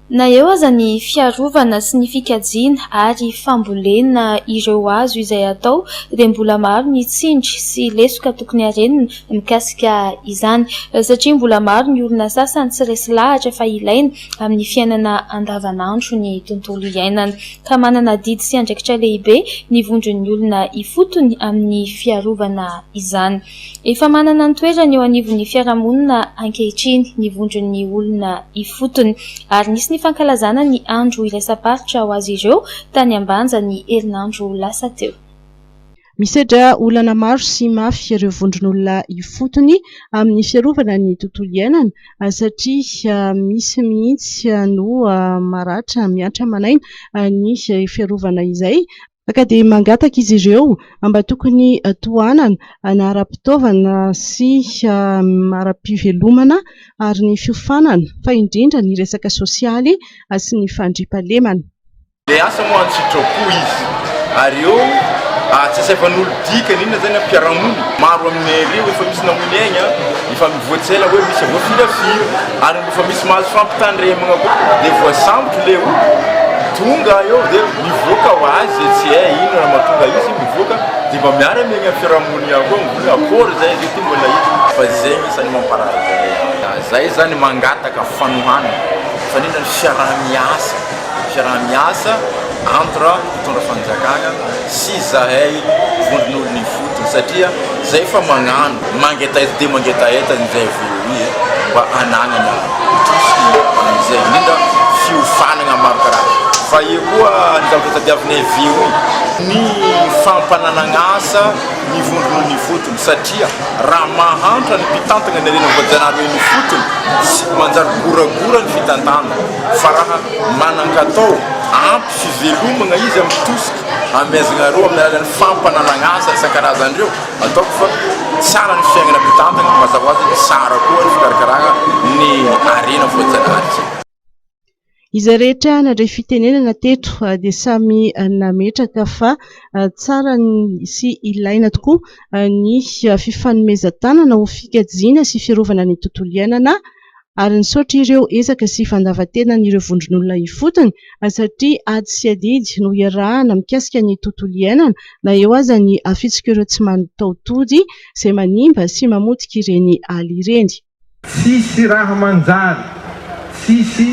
Na eo aza ny fiarovana sy ny fikajiana ary fambolena ireo hazo izay atao dia mbola maro ny tsindry sy lesoka tokony harenina mikasika izany satria mbola maro ny olona sasany tsy resy lahatra fa ilaina amin'ny fiainana andavanandro ny tontolo iainana ka manana adidy sy andraikitra lehibe ny vondron'ny olona ifotony amin'ny fiarovana izany. Efa manana ny toerany eo anivon'ny fiarahamonina ankehitriny ny vondron'ny olona ifotony ary nisy ny fankalazana ny andro iraisam-paritra ho azy ireo tany Ambanja ny herinandro lasa teo. Misedra olana maro sy mafy ireo vondron'olona ifotony amin'ny fiarovana ny tontolo iainana satria misy mihitsy no maratra mihatra aman'aina ny fiarovana izay ka dia mangataka izy ireo mba tokony tohanana na ara-pitaovana sy ara-pivelomana ary ny fiofanana fa indrindra ny resaka sosialy sy ny fandriampahalemana. Le asa moa an-tsitrapo izy ary eo tsy asaivan'olo dikany inona zany am-piarahamonina. Maro aminay ireo efa misy namoy ny aigny efa mivoatsy ela hoe misy voafirafira ary efa misy mahazo fampitandremagna koa de voasambotro le olo tonga eo de mivoaka ho azy zay tsy hay ino raha mahatonga izy mivoaka de mba miara-miaigna am fiarahamonina koa mivola akôry zay zay ty mbola hita fa zegny isany mamparary zahay. Zay zany mangataka fanohanana fa indrindra ny fiaraha-miasa. Fiaraha-miasa entre mpitondra fanjakana sy zahay vondron'olona ifotony satria zay efa magnano mangetaheta dia mangetaheta an'izay avy eo mba hanagnana tosika amin'izay indrindra fiofanagna maro karazana fa eo koa ny zavatra tadiavinay avy eo ny fampananagn'asa ny vondron'olona ifotony satria raha mahantra ny mpitantana ny harena voajanahary eny ifotony tsy manjary goragora ny fitantanana fa raha manan-katao ampy fivelomagna izy amin'ny tosika amehezanareo amin'ny alalan'ny fampananagn'asa isan-karazany ireo, ataoko fa tsara ny fiaignana mpitantana, mazava ho azy tsara koa ny fikarakaragna ny harena voajanahary. Izay rehetra nandray fitenenana teto dia samy nametraka fa tsara sy ilaina tokoa ny fifanomezan-tanana ho fikajiana sy fiarovana ny tontolo iainana ary nisaotra ireo ezaka sy fandavan-tenan'ireo vondron'olona ifotony satria ady sy adidy no iarahana mikasika ny tontolo iainana na eo aza ny afitsok'ireo tsy mataho-tody izay manimba sy mamotika ireny ala ireny. Tsisy raha manjary, tsisy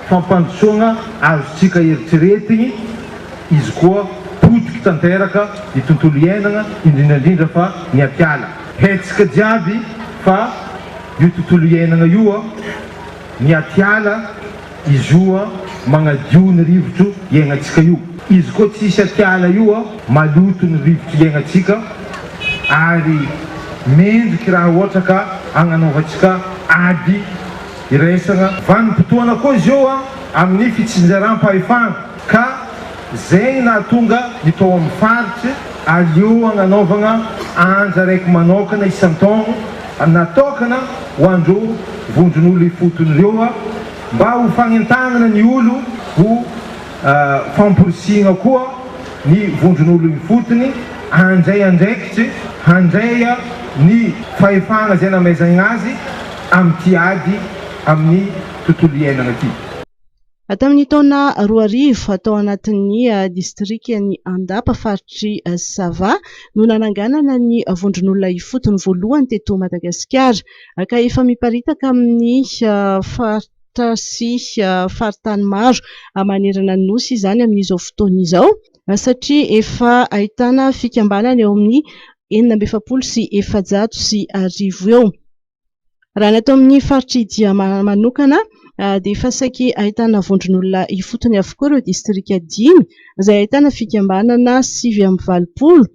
fampandrosoagna azontsika eritreretigny izy koa potiky tanteraka ny tontolo iainagna indrindra indrindra fa ny atiala. Haintsika jiaby fa io tontolo iainagna io ny atiala Izy io magnadio ny rivotro iaignantsika io. Izy koa tsisy atiala io maloto ny rivotro iaignantsika ary mendriky raha ohatra ka agnanaovantsika ady iraisagna. Vanim-potoana koa izy io amin'ny fitsinjaram-pahefagna ka zegny nahatonga ny tao amin'ny faritry aleo agnanaovagna andra raiky manokana isan-taogno natokana ho andreo vondron'olo ifotony reo mba ho fagnentagnana ny olo ho famporisihigna koa ny vondron'olo ifotony handray andraikitry handray ny fahefagna zay namezagna azy amin'ity ady amin'ny tontolo iainagna ty. Tamin'ny taona 2000, tao anatin'ny distrikan'i Andapa, faritr'i Sava, no nananganana ny vondron'olona ifotony voalohany teto Madagasikara, ka efa miparitaka amin'ny faritra sy faritany maro manerana ny Nosy izany amin'izao fotoana izao, satria efa ahitana fikambanana eo amin'ny 1446 eo. Raha ny ato amin'ny faritr'i Diamara manokana dia efa saiky ahitana vondron'olona ifotony avokoa ireo distrika dimy izay ahitana fikambanana 89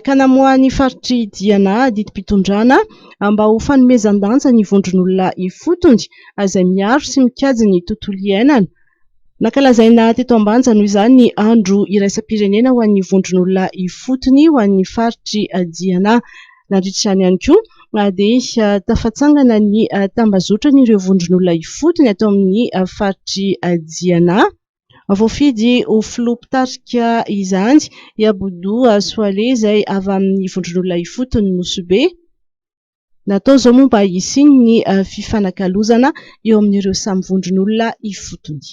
ka namoahan'ny faritr'i Diana didim-pitondrana mba ho fanomezan-danja ny vondron'olona ifotony izay miaro sy mikajy ny tontolo iainana. Nankalazaina teto Ambanja noho izany ny andro iraisam-pirenena ho an'ny vondron'olona ifotony ho an'ny faritr'i Diana. Nandritra izany ihany koa dia tafatsangana ny tambazotran'ireo vondron'olona ifotony ato amin'ny faritr'i Diana. Voafidy ho filoha mpitarika izany i Abdou Soaleh izay avy amin'ny vondron'olona ifotony Nosy Be. Natao izao moa mba hisian'ny fifanakalozana eo amin'ireo samy vondron'olona ifotony.